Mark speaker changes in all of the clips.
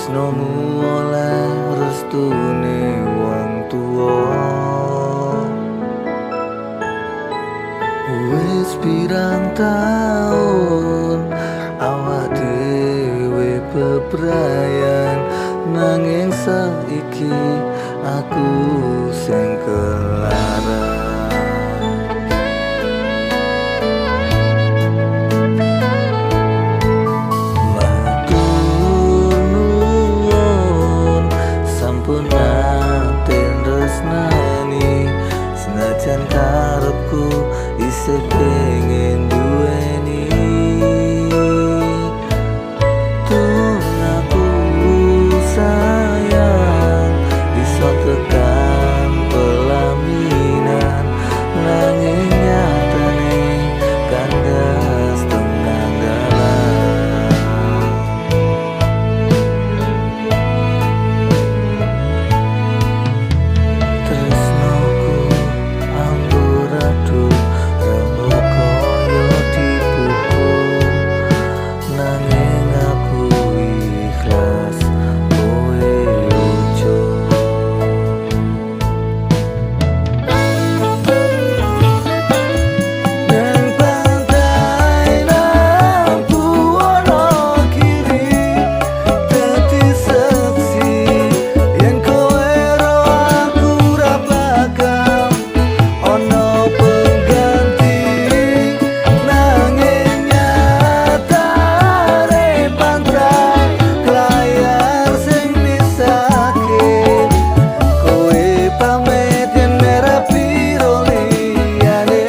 Speaker 1: Tresnomu oleh restune wong tuwa. Wis pirang taun awak dhewe bebrayan, nanging saiki aku sing kelaran. Sampun nate tresnani, senajan karepku isih pengen duweni. Tun aku sayang iso tekan pelaminan, nanging nyatane kandas tengah dalan. Tresnoku amburadul remuk kaya dipukul, nanging aku ikhlas kowe ucul. Nang pantai lampu ana kiri dadi seksi yen kowe ro aku ra bakal ana pengganti, nanging nyatane pantai layar sing misake kowe pamit yen merah piro liyane.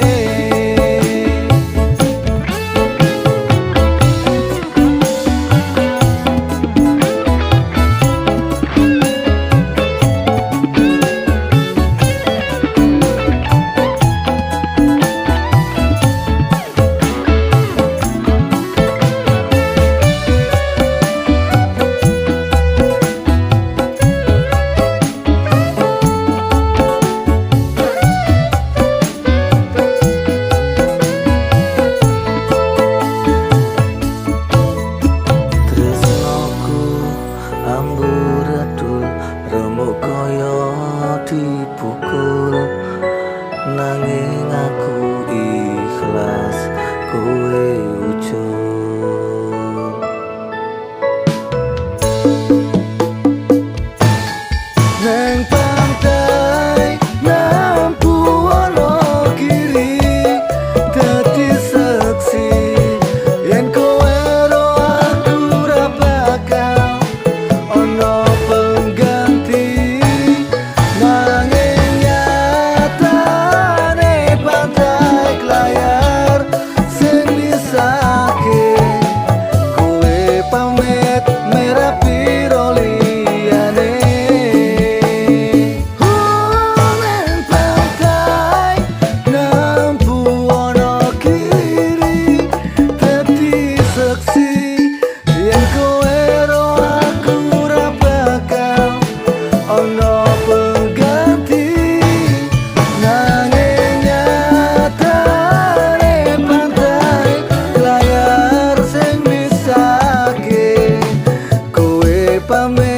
Speaker 1: Tresnoku amburadul remuk kaya dipukul, nanging aku ikhlas kowe ucul. Nang pantai lampu ana kiri dadi seksi yen kowe ro aku ra bakal ana pengganti, nanging nyatane pantai layar sing misake kowe pamit merah piro liyane. Nang pantai lampu ana kiri dadi seksi yen kowe ro aku ra bakal ana pengganti, nanging nyatane pantai layar sing misake kowe pamit.